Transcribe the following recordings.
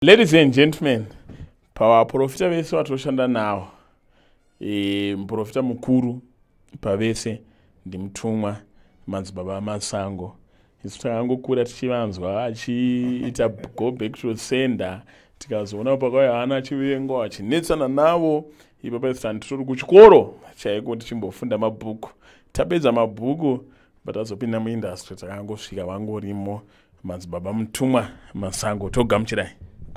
Ladies and gentlemen, pavaprofita vese vatoshanda navo, muprofita mukuru pavese ndimutumwa Madzibaba Masango. Isu takangokura tichivanzwa achiita go back to sender, tikazoona pakauya hana Chivengo achinetsana navo. Ipapa isu titori kuchikoro chaiko tichimbofunda mabhuku. Tapedza mabhuku, patazopinda muindustry takangosvika vangorimo. Madzibaba Mutumwa Masango, togamuchirai.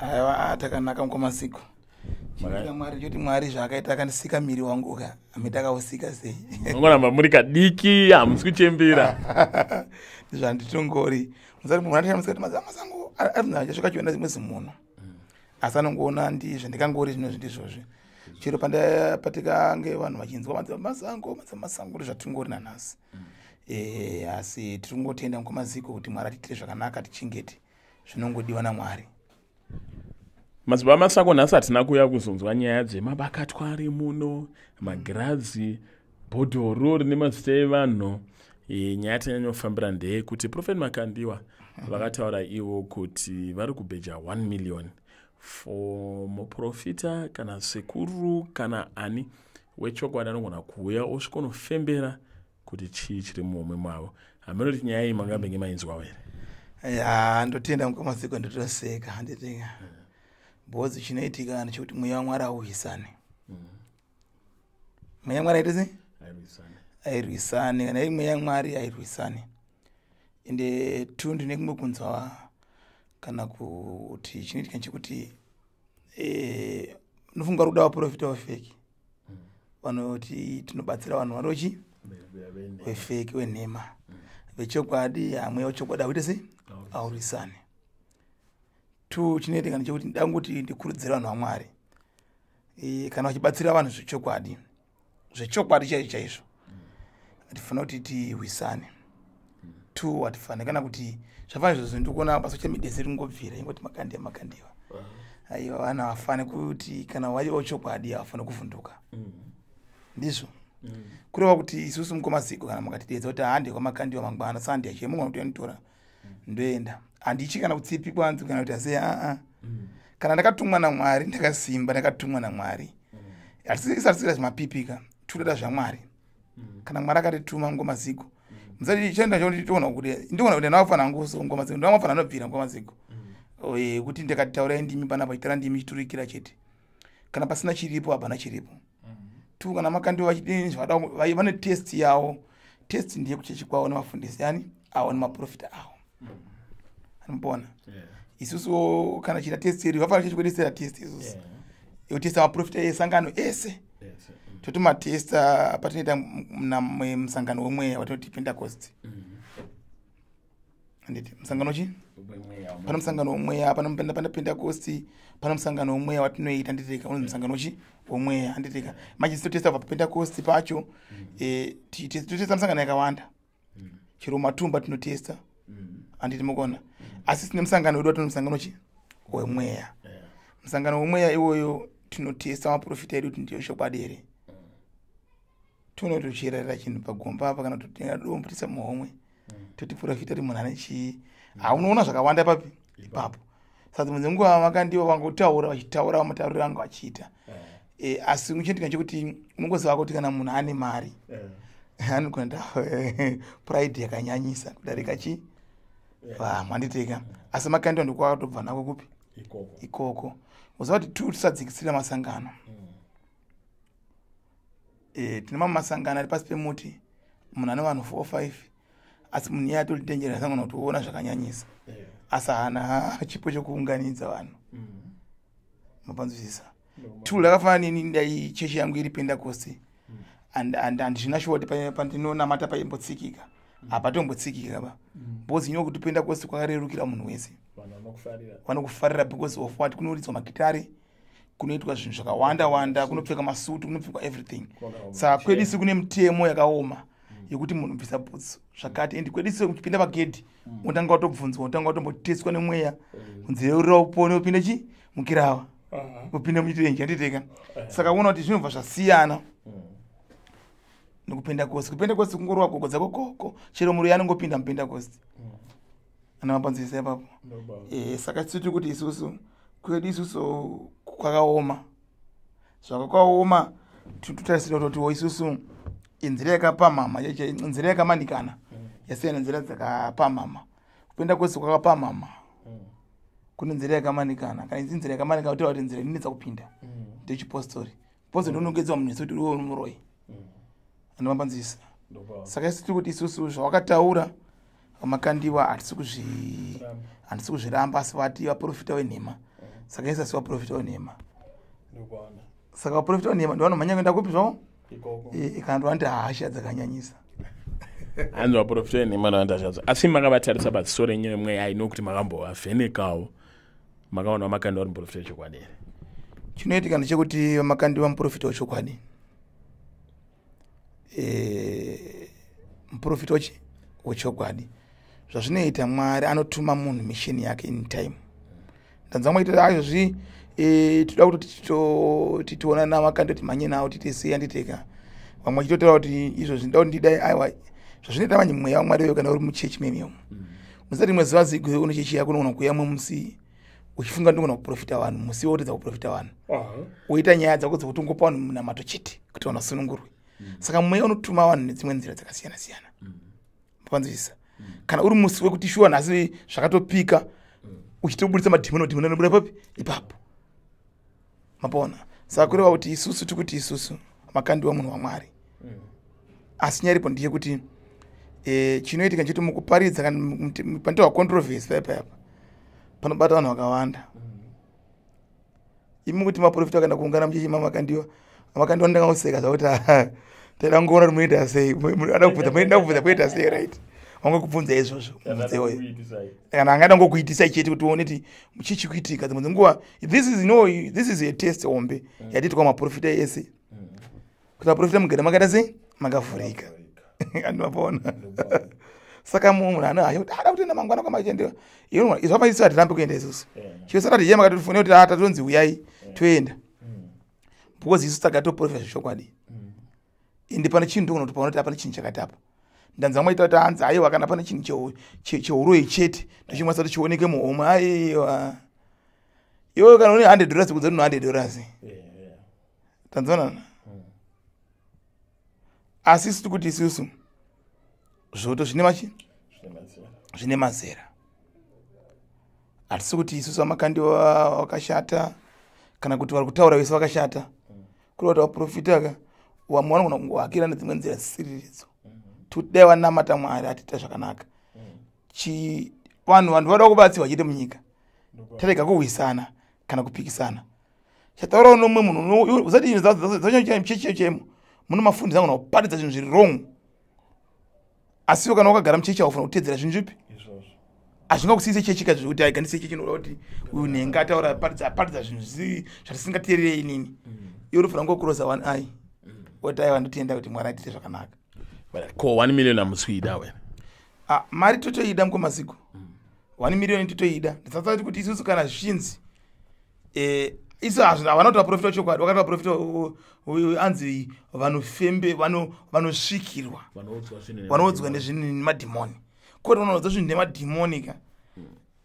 Aiwa, takanaka mukwamasiku. Chinoita Mwari choti Mwari zvaakaita akandisika miri wangu ka ami takausika sei. Mungoramba muri kadiki, hamusi kuchembera. Zvanditongori musati munhu atishamisa kuti Masango achasvika chiona zimwe zimunhu, asi anongoona ndizvo ndikangori zvinozvi ndizvozvi. Chero patikange vanhu vachinzwa Madzibaba Masango, Madzibaba Masango, ndozvatingori nanhasi. Asi tiri kungotenda mukwamaziko kuti Mwari atiitire zvakanaka, tichengete zvinongodiwa naMwari. Madzibaba Masango, nhasi hatina kuuya kuzonzwa nyaya dzemabakatwa ari muno, magirazi, bhodhoro rine mazita evanhu. Nyaya tanyanyofambira ndeyekuti Prophet Makandiwa vakataura ivo kuti vari kubheja 1 million for muprofita kana sekuru kana ani wechokwadi anogona kuuya osvikonofembera kuti chii chiri muhomwe mavo. Hameno kuti nyaya iyi mangambenge mainzwawo here? Ya, ndotenda mukwamaziko, ndotoseka handitenga bhozi. Chinoitika ndechekuti mweya waMwari auhisane. Mweya waMwari aite sei? Airwisane. Kana iri mweya waMwari airwisane. Ende tu ndine kumwe kunzwa kana kuti chinoitika nchekuti nofunga uri kuda vaprofita vefake vanoti tinobatsira vanhu vanochi wefake, wenhema. Vechokwadi, hamweya wechokwadi auite sei? Aurwisane. Tu chinoitika ndechekuti ndangoti ndikurudzire vanhu vaMwari, kana vachibatsira vanhu zvechokwadi, zvechokwadi chaizvo chaizvo, hatifanira kuti tirwisane. Two, hatifani kana kuti zvafana izvozvo. Ndikuona pasocial media seri kungobvira ingoti Makandiwa, Makandiwa. Aiwa, vanhu havafani kuti kana variwo chokwadi havafani kuvhunduka. Ndizvo kureva kuti isusu mukomaziko kana mukatidedza kuti hande kwaMakandiwa mangwana Sunday achemugona kuti anditora ndoenda, handichi kana kutsipikwa hanzi kana kuti asei. Aa, kana ndakatumwa naMwari ndakasimba, ndakatumwa naMwari. Hatisisira zvimapipika, tikutoda zvaMwari. Kana Mwari akatituma ngomaziko musati chaenda chonditoona kuti ndikuona kuti ndavafana nguso ngomaziko, ndavafana anobvira ngomaziko kuti ndikatitaurai ndimi panapa chitara ndimi chiturikira chete. Kana pasina chiripo, hapana chiripo. Tu kana Makandiwa vachidini zvavada, vane test yavo. Test ndiye kuchechi kwavo nemafundisi yani avo nemaprofita avo anopona. Isusuwo kana chiita test yedu, vafanira chechi kwedu isera test isusu yekutesta maprofita esangano ese, totomatesta patinoita musangano wemweya watinoti Pentecost, handiti? Musangano chi pane musangano womweya, pane Pentecost, pane musangano womweya watinoita, handitika? Unonzi musangano chi womweya, handitika? Manje totesta kubva paPentecost pacho, totesta musangano yakawanda, chero matumba tinotesta, handiti mukona? Asi tine musangano wedu watino musangano chi wemweya. Musangano wemweya iwoyo tinotesta maprofita edu kuti ndiyo chokwadi here. Tione kuti tochiyerera chinhu pagomba apa kana totenga dombo tisa muhomwe, toti profita kuti munhu ane chii. Haunoona zvakawanda papi ipapo. Saka dzimwe dzenguva Makandiwa vangotaura, vachitaura matauriro angu achiita. Asi chinoitika chekuti unongoziva kuti kana munhu ane mari anogona pride yakanyanyisa kudarika chi vamwe, handiteka? Asi Makandiwa ndokwaatobva nako kupi ikoko. Uziva kuti tu tisadzikisira masangano. Tine mamwe masangano ari pasi pemuti, munhu ane vanhu 4 5, asi munhu iye atori dangerous, angona kutoona zvakanyanyisa, asi haana chipo chekuunganidza vanhu. Mapanzwisisa? Tu rakafanana neni, ndai chechi yangu iri Pentecost and handizvina shuwa kuti pandinonamata paimbotsikika, hapatombotsikika ba, because you know kuti Pentecost kwakarerukira munhu wese, vanokufarira because of what? Kunoridzwa magitari, kunoitwa zvinhu zvakawanda wanda, kunopfeka masutu, kunopfekwa everything. Saka kwedu isi kune mitemo yakaoma yekuti munhu bvisa bhutsu zvakati, and kwedu isi uchipinda pagedhi unotanga watobvunzwa, unotanga watomboteswa nemweya kunzi reurira upone upinde chi mukirawa, upinde muchitenji, handiteka? Saka uona kuti zvinobva zvasiyana nekuPentecost. KuPentecost kungorova gogo dzako koko, chero muruyi anongopinda muPentecost. Ana mapanzisa ipapo? Saka tiri kuti isusu Kwedu isusu kwakaoma, zvakakaoma. Tinotarisira kutotiwo isusu inzira yakapamhama, inzira yakamanikana yasiyana nenzira dzakapamhama. Kupenda kwese kwakapamhama, kune nzira yakamanikana. Kana idzi nzira yakamanikana, kutaura kuti nzira inonetsa kupinda ndechipostori. Postori ndonongedzwa munhu wese kuti uriwo muroyi, anomambanzisa. Saka isu tiri kuti isusu zvawakataura, VaMakandiwa, handisi kuzviramba, asi vati vaprofita wenhema. Saka isu asi vaprofita wenhema. Saka vaprofita wenhema ndovanomhanya kuenda kupi zvavo? Kana ndovanoti hasha dzakanyanyisa. Hanzi vaprofita venhema ndovanoti, asi makavatarisa paziso renyu remweya ino kuti makambovavhenekawo, makaona VaMakandiwa vari muprofita wechokwadi here? Chinoitika ndechekuti VaMakandiwa muprofita wechokwadi, muprofita wechokwadi. Zvazvinoita, Mwari anotuma munhu mission yake in time. Ndanzwa mwaita aizvozvi, toda kuti titiona naVaMakandiwa, timhanye nawo, tiite sei, anditeka. Vamwe vachitotaura kuti izvozvi nda kuti ndidai. Aiwa, zvazvinoita manje, mweya waMwari uyo kana uri muchechi memiomo, usati rimwe zuva zigwe uno chechi yako unogona kuuya mwe musi uchifunga ndogona kuprofita vanhu, musi wotedza kuprofita vanhu, woita nyaya dzako dzekuti ungopa vanhu munamato chete kuti vanhu vasunungurwe. Saka mweya unotuma vanhu nedzimwe nzira dzakasiyana siyana, panzwisisa. Kana uri musi wekuti shuwa nhasi zvakatopika, uchitobudisa madhimoni, madhimoni anobuda papi? Ipapo, mapona. Saka kureva kuti isusu tikuti isusu Makandiwa munhu waMwari, asi nyaya iripo ndeyekuti chinoitika ncheti mukuparidza kana panoitwa controversy paya payapa panobata vanhu vakawanda. Imi kuti maprofita akaenda kuungana muchechi maMakandiwa, Makandiwa ndangangoseka zvakuti taida kungoona kuti munoita sei. Ada kubvunza, munoenda kubvunza kuita sei, right? Wangokubvunza izvozvo, mubvunze iwoyo. Kana angada ngokuitisai chete kuti uone kuti chii chikuitika. Dzimwe dzenguva this is no, this is a test hombe yatiitwa maprofita ese, kuti vaprofita mugere makaita sei, makavhurika, andimapona. Saka munhu ane hayo kuti ada kutoenda mangwana kwamachendewa, izvamaisi hatirambi kuenda isusu. Chiro saka tichiya makatifonera kuti tatonzi uyai, toenda, because isu takatoprofita zvechokwadi. Ende pane chinhu ndogona kuti paona kuti apane chinhu chakati apa. Ndanzwa mwaita kuti hanzi aiwa, kana pane chinhu cheuroyi chete ndochimwasa kuti chioneke muhomwe. Aiwa, iwe kana une $100 kunze, une $100, tanzwanana. Asi isu tikuti isusu zvoto zvine machi zvine mazera. Hatisi kuti isusu VaMakandiwa vakashata kana kuti vari kutaura vese vakashata. Kureva kuti vaprofita ka, vamwe vanogona kungohakira nedzimwe nzira dzisiriridzo. Tikuti dai vanamata Mwari atiita zvakanaka. Vanhu vada kubatsirwa chete munyika, tarega kurwisana kana kupikisana. Chataurawo nomumwe munhu, usati chechi chemo muno mafundisi angona kuparidza zvinhu zviri wrong, asiwo kana wakagara muchechi haufanira kutedzera zvinhu zvipi, hazvingakusiyise chechi ka, zvekuti aigandise chechi inoda kuti uyu nhenga ataura paridza zvinhu zvatisingateererei inini. Iwe unofanira kungokurosa one eye, woti aiwa, ndotenda kuti Mwari atiite zvakanaka. Ko 1 million hamusi wena? Ah, mari totoida mukomasiku, 1 million totoida. Ndisasati kuti isusu kana zvichinzi isu havana kuti vaprofita chokwadi, vakati vaprofita anzi vanofembe, vanosvikirwa, vanoudzwa nezvinhu nemadhimoni. Koti vanoudzwa zvinhu nemadhimoni ka,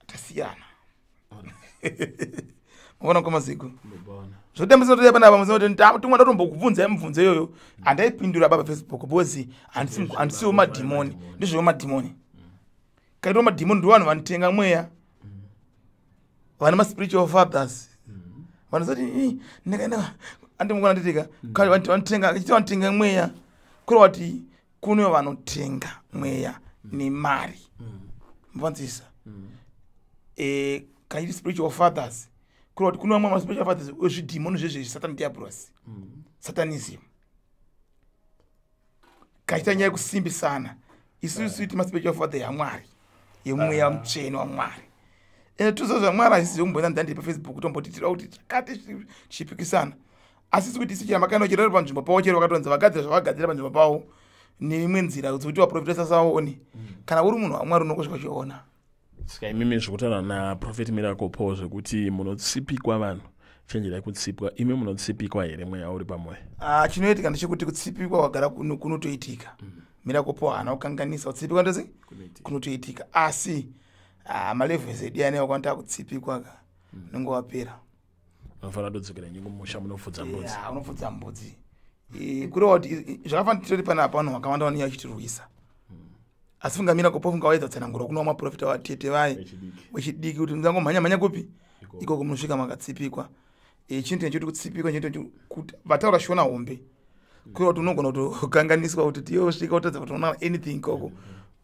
tasiyana. Maona kwamaziko zvotambisa toya panapa, musati tumwe ndatombokubvunzai mubvunzo iyoyo, handaipindura baba Facebook because handisiwo madhimoni, ndizvowo madhimoni. Kaitwa madhimoni ndo vanhu vanotenga mweya, vane maspiritual fathers, vanozoti ndikaenda andimukona nditika vanotenga, vanotenga mweya. Kureva kuti kune vanotenga mweya nemari, mvanzisa. Kaiti spiritual fathers, kureva kuti kune vamwe maspiritual fathers wezvidhimoni zvezvezvi, Satan, diablos, satanism. Kaita nyaya yekusimbisana, isusu ti maspiritual father yaMwari, yemweya mutsvene waMwari. Ende tuzo zvaMwari hazvisi zvekumboenda ndandiri paFacebook tomboti tira kuti chakati tichipikisana. Asi sikuti isi chiramakano chero panzvimbo pavo, chero vakatonzi vagadzira zvavagadzira panzvimbo pavo neimwe nzira dzekuti vaprofita sasaone. Kana uri munhu waMwari unokosvika uchiona. Saka imimi zvekutaura naProphet Miracle Paul zvekuti munotsipikwa, vanhu chenjerai kutsipwa, imi munotsipikwa here mweya uri pamwoyo? Ah, chinoitika ndechekuti kutsipikwa kwagara kunotoitika. Miracle Paul haana kukanganisa, kutsipikwa ndose kunotoitika, asi malevels edu ane wakwanita kutsipikwa ka. Unenge wapera. Unofanira kutodzokera nyingo musha munofudza mbudzi. Ya, unofudza mbudzi. Kureva kuti zvakafanira titori panapa vanhu vakawanda vanouya vachitirwisa. Asi fungamira kopo funga waedza kutsanangura kuno vamaprofita vatete vaye wechidiki kuti muzangomhanya mhanya kupi ikoko munosvika makatsipikwa. Chinhu chekuti kutsipikwa chinhu kuti vataura Shona hombe. Kureva kuti unogona kutokanganiswa kuti tiyosvika kutadza kutoona anything ikoko.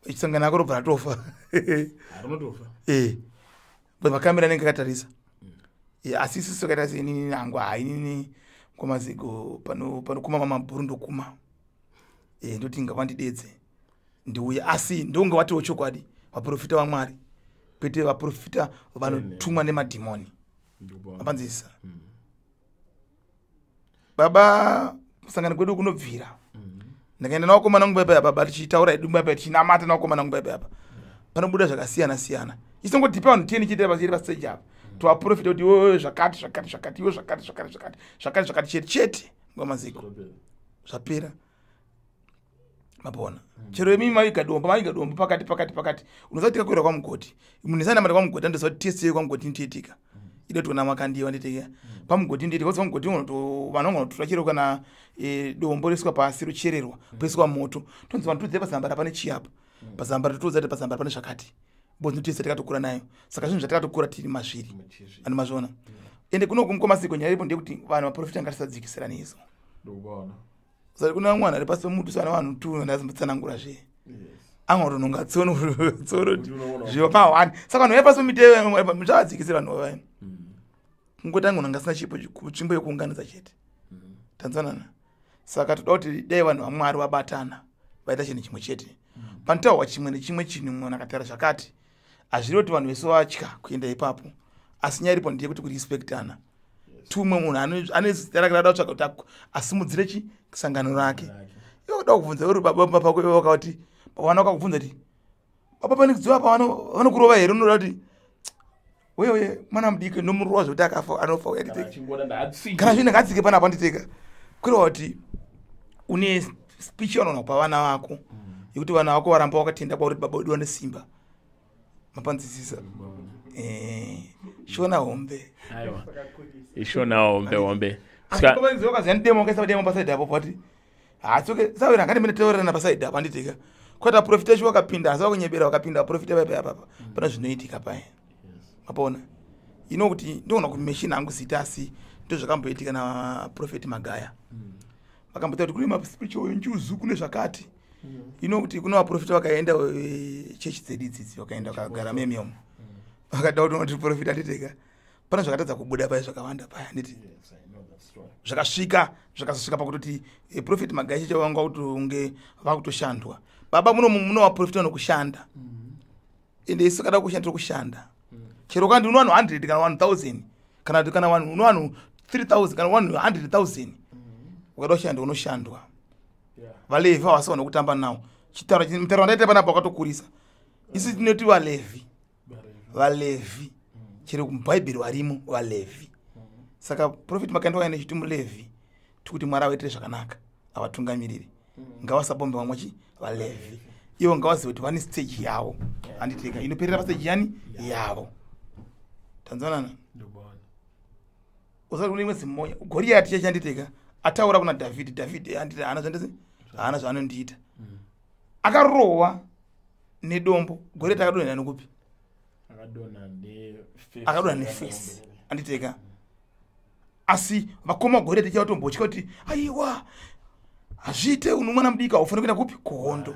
Ichisangana ako robva ratofa. Rinotofa. But makamera anenge akatarisa. Asi isusu takaita seinini nangu hainini kwamazigo panokuma mabhuru ndokuma. Ndoti ngavandidedze ndiuye, asi ndonge watiwo chokwadi vaprofita vaMwari kwete vaprofita vanotumwa nemadhimoni. Apanzisa baba kusangana kwedu kunobvira. Ndakaenda navakomana vangu paipa baba tichitaura hedu paipa tichinamata navakomana vangu paipa apa. Panobuda zvakasiyana siyana. Isongodhipa vanhu 10 chete pasiri pastage apa. Tovaprofita kuti iwewe zvakati zvakati zvakati iwe zvakati zvakati zvakati zvakati zvakati chete chete ngomaziko. Zvapera. Mapona. Chero imi maviga dombo maviga dombo pakati pakati pakati. Unoziva tikakwira kwamugoti. Munhu sanamata kwamugoti andoziva kuti test yekwa mugoti inotoitika. Ide toona makandiwa nditeka. Pamugoti nditeka kuti pamugoti unoto vanhu vanotora chero kana dombo riswa pasi rochererwa poiswa moto. Tonzi vanhu tudze pazambara pane chi apa. Pazambara totoudza kuti pazambara pane zvakati. Bonzi tese takatokura nayo. Saka zvinhu zvatakatokura tiri mazviri. Vanhu mazviona. Ende kuno kumukomasiko nyaya iripo ndeyekuti vanhu vaprofita ngatisadzikisirane isu. Ndikuona. Saka kuna mwana ari pasi pemuti sana vanhu tu ndazomutsanangura zve. Amwe tononga tsono tsono zviwa pa one. Saka vanhu vari pasi pemiti zvavadzikisira vanhu vaya. Kungoti angu nanga asina chipo tsvimbo yekuunganidza chete. Tanzwanana. Saka toda kuti dai vanhu vaMwari vabatana vaita chinhu chimwe chete. Panotaurwa chimwe nechimwe chinhu munhu akataura zvakati hazvirevi kuti vanhu vese vatya kuenda ipapo. Asi nyaya iripo ndeyekuti kurespectana. Tumwe munhu ane zita rake rada kutsvaga kuti asimudzire chi sangano rake. Iwe kuda kubvunza uri baba pako iwe wakati vana vakakubvunza kuti baba pane kudziva apa vanokurova here unoda kuti wewe mwana mudiki ndomurova zvekuti akafa anofa uya nditeka. Kana zvinhu ngatsike panapa nditeka. Kureva kuti une speech yaunoona kupa vana vako yekuti vana vako varamba vakatenda kwauri baba wedu vane simba. Mapanzisisa. Shona hombe. Aiwa. Ishona hombe hombe. Saka wakaziya demo wakaisa demo paside apo pati. Hatsoke sawira ngati mene taurana paside apo anditeka. Kwata profita shi wakapinda asi wakunyebera wakapinda profita paipa apa. Pana zvinoitika paye. Mapona. Ino kuti ndoona kuti machine angu zita asi ndozvakamboitika na prophet Magaya. Vakamboita kuti kune ma spiritual njuzu kune zvakati. Ino kuti kuna vaprofita vakaenda chechi dzedu idzidzi vakaenda vakagara memiomo. Vakada kuti unoti profita nditeka. Pana zvakatadza kubuda paya zvakawanda paya nditi. Zvakasvika zvakasvika pakutoti prophet Magaya cheche vanga kuti unge vakutoshandwa. Baba muno muno vaprofita nokushanda. Ende isu kada kushanda kushanda. Chero kandi uno vanhu 100 kana 1000 kana kana vanhu uno vanhu 3000 kana 100,000. Ukada kushanda unoshandwa. Valevhi havasi vanhu vekutamba nawo. Chitauro mutauro wandaita panapa wakatokurisa. Isu tinoti valevhi. Valevhi. Chero mubhaibheri varimo valevhi. Saka prophet Makandi wakaenda chiti mulevhi tikuti Mwari avaitire zvakanaka avatungamiriri. Ngavasapombe vamwe chi valevhi. Ivo ngavazive kuti vane stage yavo. Handiteka inoperera pastage yani yavo. Tanzwanana. Usati kune imwe zimonya. Goriati chechi handiteka ataura kuna David. David handiti haana zvandisi haana zvaanondiita. Akarohwa nedombo. Goriati akadonha nekupi? Akadonha nefesi. Handiteka. Asi vakoma Goriati chavatombotya kuti aiwa hazviite uno mwana mudiki haufaniri kuenda kupi kuhondo.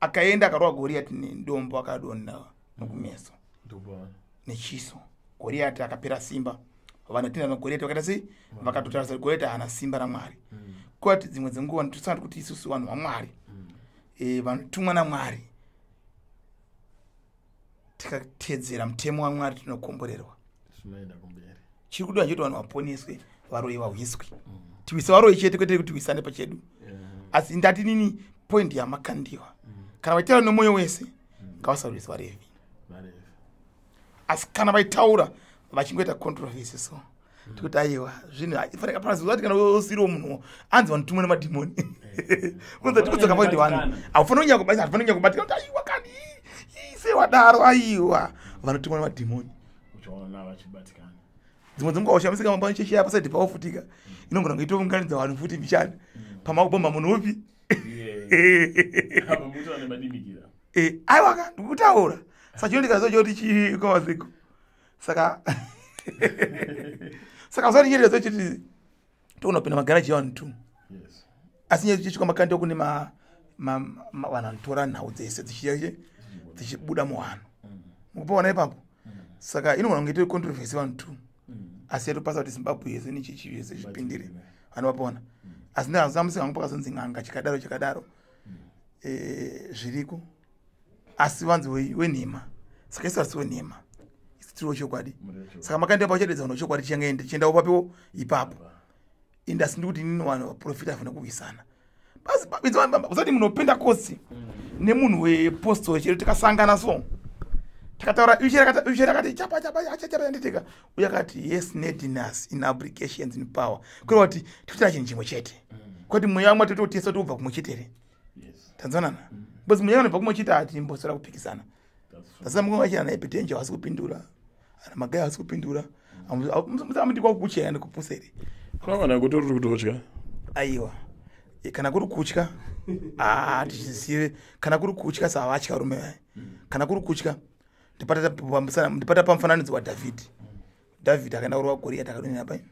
Akaenda akarohwa Goriati nedombo akadonha nokumeso. Nechiso. Goriati akapera simba. Vanotenda naGoriati vakaita sei? Vakatotarisa Goriati haana simba raMwari. Kwati dzimwe dzenguva tosana kuti isusu vanhu vaMwari. Vanotumwa naMwari. Tikatedzera mutemo waMwari tinokomborerwa. Chiri kudiwa chete vanhu vaponeswe, varoyi vahwiswe. Tiwise varoyi chete kwete kuti tiwisane pachedu. Asi ndati nini point yamakandiwa. Kana vaitaura nemwoyo wese ngavasarwise vaRevhi. Asi kana vaitaura vachingoita controversy so tikuti aiwa zvinhu fanira pana kuti kana usiriwo munhu anzi vanotumwa nemadhimoni. Unza tikudzoka point one. Haufaniri kunyanya kubatika, haufaniri kunyanya kubatika kuti aiwa kani sei wadaro aiwa vanotumwa nemadhimoni. Uchaona vachibatikana. Dzimwe dzenguva ushamisika mamba chechi yapa saidi paofutika inogona kunge itounganidza vanhu futi mbichana pamakubhomba munhu upi. Aiwa ka, ndikutaura. Saka chinondikazo choti chikomaziko. Saka usati chirezo chiti tokunopinda magaraji evanhu 2. Asi nyaya chichikwa makandiwa kune vanhu vanotora nhau dzese dzichibuda muvanhu. Mukupaona ipapo. Saka inogona kunge itori controversy vanhu 2. Asi yatopasa kuti Zimbabwe yese nechechi yese zvipindire. Vanhu vapona. Asi ndazamusi hangu pakazonzi n'anga chikadaro chakadaro. Zviriko. Asi vanzi wenhema. Saka isu asi wenhema. Isu tiri wechokwadi. Saka makandiwa pachadedza vanhu vechokwadi chiyangaende chiendawo papiwo ipapo. Ende asi ndikuti inini vanhu vaprofita havana kuwisana. Usati munhu wePentecost nemunhu wepostle chero tikasangana so. Takataura ushe rakati chapa chapa chapa nditeka. Uye akati yes neediness in applications in power. Kureva kuti tikuita chinhu chimwe chete. Kwati mweya wamwe tototesa kuti ubva kumwe chete here. Tanzwanana. Because mweya unobva kumwe chete hatimbosora kupikisana. Asi mumwe wacho ana Epidenja hasi kupindura. Ana Magaya hasi kupindura. Amuti kwakuchaya yani kupusa here. Kwawana kuti uri kutotya. Aiwa. Kana kuri kutya, tichizive. Kana kuri kutya savatya varume vaya. Kana kuri kutya, ndipata pamufananidzo waDhavhidhi. Dhavhidhi akaenda kurwa Goriati akadonhera pai.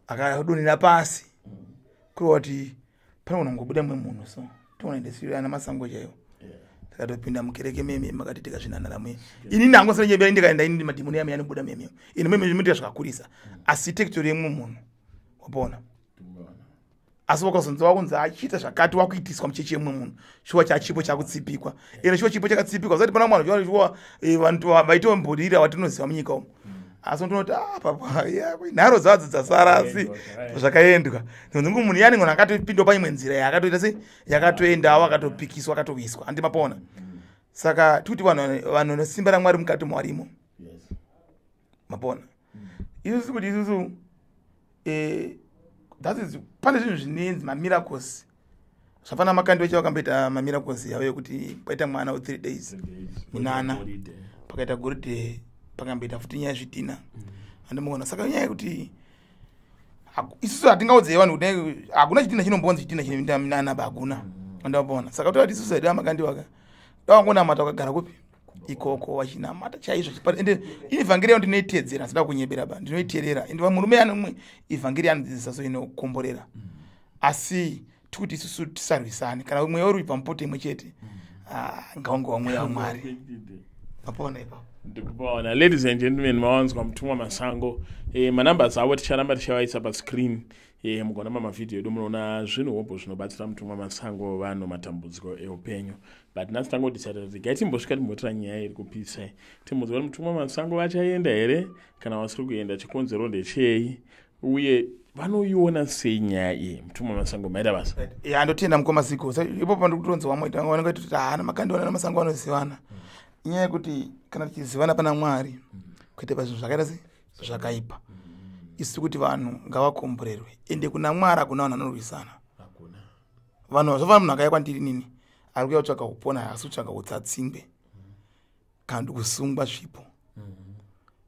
Akadonhera pasi. Kureva kuti panogona kungobuda mumwe munhu so. Toona ana masango chaiwo. Takatopinda mukereke meme makati tikazvinanara muye. Ini nango sanje bya ndikaenda ini madhimoni yami anobuda meme. Ini meme zvinoita zvakakurisa. Asi territory yemumwe munhu. Wapona. Asi wakazonzwa kunzi achiita zvakati wakuitiswa muchechi yemumwe munhu. Shuwa chachipo chakutsipikwa. Ende shuwa chipo chakatsipikwa. Usati pana mwana shuwa vantu vaitwa mborira watinoziva munyika umu. Asi ndinoti papa nharo dzadzo dzasara asi zvakaendwa. Ndinonzi munhu yani ngona akatopindwa paimwe nzira yakatoita sei yakatoendawo akatopikiswa akatowiswa. Handi mapona. Saka tikuti vanhu nesimba raMwari mukati mwarimo. Mapona. Isusu kuti isusu that is pane zvinhu zvinenzi mamiracles. Zvafana makandiwa chawakamboita mamiracles yavo yekuti paita mwana we 3 days minana pakaita goridhe pakamboita futi nyaya zvidhina. Andimuona. Saka nyaya yekuti isusu hatingaudzei vanhu kuti hakuna chidhina chinombonzi chidhina chinoita minana ba hakuna. Andapona. Saka toti isusu haida makandiwa ka. Dawangonamata wakagara kupi? Ikoko wachinamata chaizvo. Ende ivhangeri yangu ndinoitedzera, ndisida kunyebera ba, ndinoiterera. Ende vamurume anomwe ivhangeri yanodzidzisa so inokomborera. Asi tikuti isusu tisarwisane. Kana mweya uri pamupoto imwe chete, ngaunge wamweya waMwari. Mapona ipapo. Ndikupaona. Ladies and gentlemen, mawanzwa Mutumwa Masango. Manamba avo ticharamba tichavaisa pascreen. Mugona mamavideo edu munoona zvinhu hobho zvinobatsira Mutumwa Masango vanhu matambudziko eupenyu. But nhasi tangodecide kuti regai timbosvika timbotira nyaya iri kupisa. Timbonzwa kuti Mutumwa Masango vachaenda here kana vasiri kuenda, chikonzero ndechei uye vanoiona sei nyaya iyi. Mutumwa Masango, maita basa. Ya, ndotenda mukoma Ziko. Ipo pandikutonzi wamwe vanenge vachiti haana makandiwa namasango vanozivana. Inyaya yekuti kana tichizivana pana Mwari kuita pazvinhu zvakaita sei zvakaipa. Isu kuti vanhu ngavakomborerwe. Ende kuna Mwari hakuna vanhu vanorwisana. Vanhu zvafana munhu akauya kwandiri nini ari kuuya kutsvaga kupona asi kutsvaga kutsatsimbe kana kusungwa zvipo.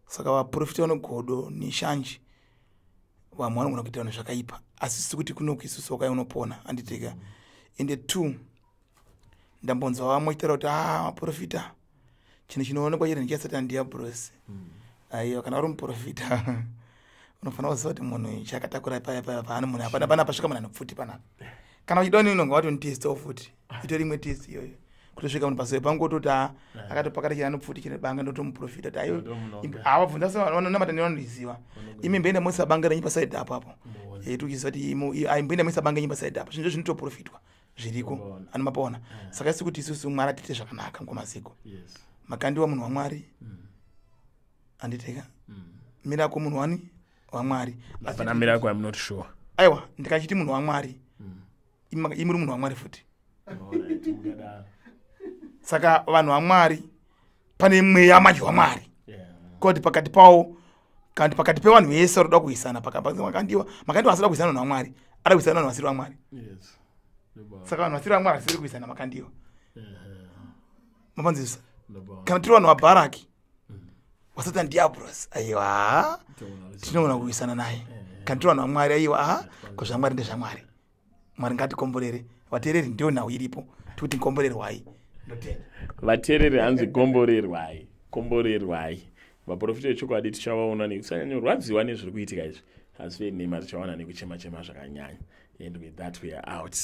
Saka vaprofita vanogodo neshanje vamwe vanogona kuita vanhu zvakaipa asi si kuti kunoku isusu wakauya unopona handiteka. Ende 2 ndambonzwa vamwe vachitaura kuti vaprofita chinhu chinoonekwa chete ndechaSatani diablosi. Aiwa, kana uri muprofita unofanira kuziva kuti munhu chakatakura paya paya paano munhu hapana pana pasvika munhu anopfuti panapa. Kana uchida nini unonga watonditestawo futi itori imwe test iyoyo kutosvika munhu pasoro pangu ototi akatopakata chine anopfuti chine banga ndotomuprofita kuti ayo avabvunza vanonamata nevanondiziva imi mboenda moisa banga renyu pasaidi apo apo tuchiziva kuti mboenda moisa banga renyu pasaidi apo zvinhu zvinotoprofitwa zviriko anomapaona. Saka isi kuti isusu Mwari atiite zvakanaka ngomaziko. Makandiwa munhu waMwari handiteka Mirako munhu wani waMwari. Pana Mirako I'm not sure. Aiwa, ndikachiti munhu waMwari imi muri munhu waMwari futi. Saka vanhu vaMwari pane mweya manje waMwari. Kuti pakati pawo kandi pakati pevanhu vese varikuda kuisana makandiwa makandiwa asida kuisana vanhu vaMwari, ada kuisana vanhu vasiri vaMwari. Saka vanhu vasiri vaMwari vasiri kuisana makandiwa. Mapanzisa. Kana tiri vanhu vaBharaki. Wasatan diablos, aiwa, tinogona kuwisana naye. Kana tiri vanhu vaMwari, aiwa, aha, ko zvaMwari ndezvaMwari. Mwari ngatikomborere vateereri. Ndiyo nhau iripo, tikuti komborerwai. Ndotenda. Vateereri, hanzi komborerwai, komborerwai. Vaprofita vechokwadi tichavaona nekusanyanyorwadziwa nezviri kuitika izvi, asi venhema tichaona nekuchema chema zvakanyanya. And with that, we are out.